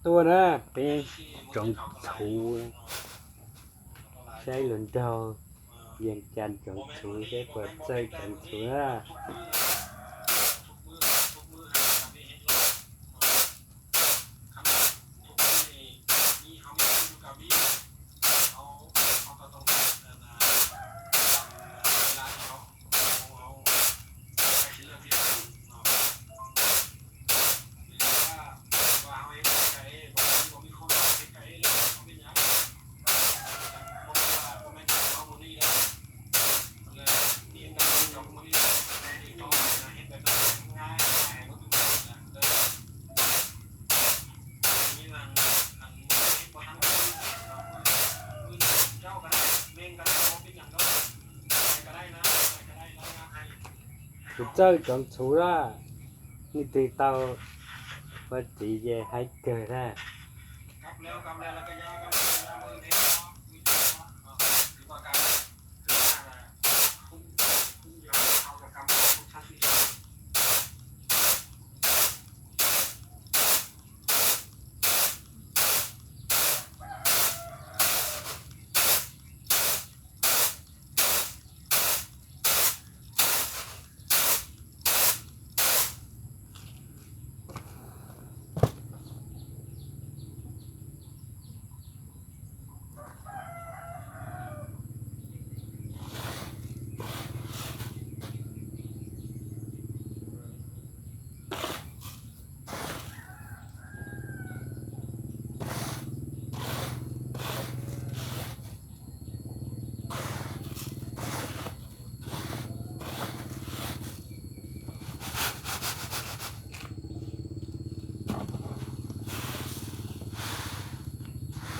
Tuaj na, peb tsoov txhuv, saib hluas nraug Vias Cas tsoov txhuv, saib puas txawj tsoov txhuv na. Kuv txawj tsoov txhuv lawm, leej twg tau ua txiv ces haib kawg lawm.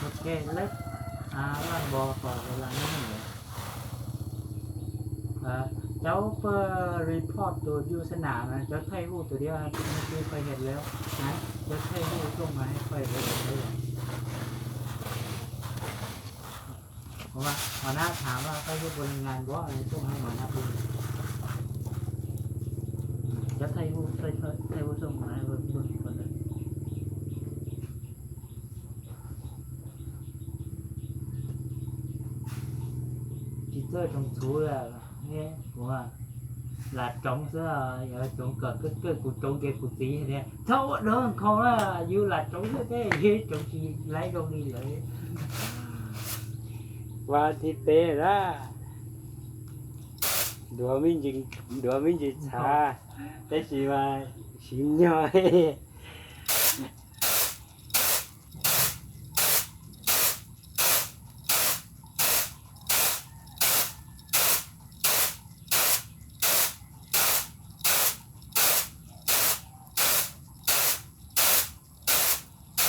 Ok, lej, a, laj npo kom laj nyob. Cov pab report tus yus xa nam na, cov thej huj tus diav, tus twg pais hem lawm na, cov thej huj tuaj mas pais lawm. Ua, ua nab tham koj yuav pua li ngas npua tuaj mas ua nab pua. Cov thej huj, thej huj tuaj mas pua. Tsis txawj tsoov txhuv, kuv lam tsoov xwb, yog tsoov kom kawg kawg kuv tsoov ces kuv txiv hais tias txhob ua dog nkho, yus lam tsoov xwb tes yus tsoov tsis laib zoo li lawv. Vas thib peb lawm, duav me ntsis txhav, tab sis mas siv nyog.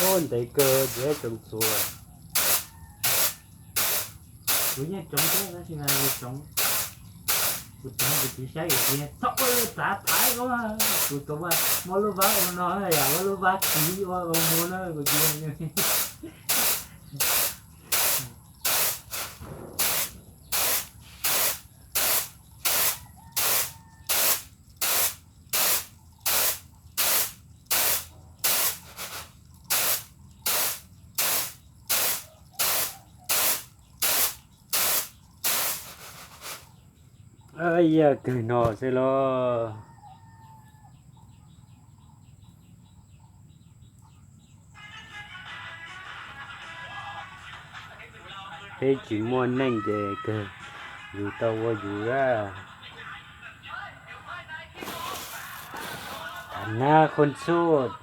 Ub, ntev kawg tsis tsoov txhuv. Kuv yeej tsoov thiab tab sis mas kuv tsoov, kuv tsoov kuv tsis saib kuv tsis txhob ua txav thaiv kuv, kuv tsoov muab lub vab ua no yom, muab lub vab tiv ua ua muag na kuv tsis. Yog kawg no xwb los. Peb tsis muaj neej ces kawg yus tau ua yus. Nab qhov ntxhuj.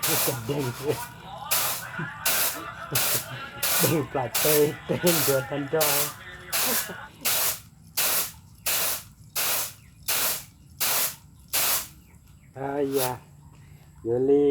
Deeg, deeg plas teb, teb ntuav tag nrho. Yog, yuav li,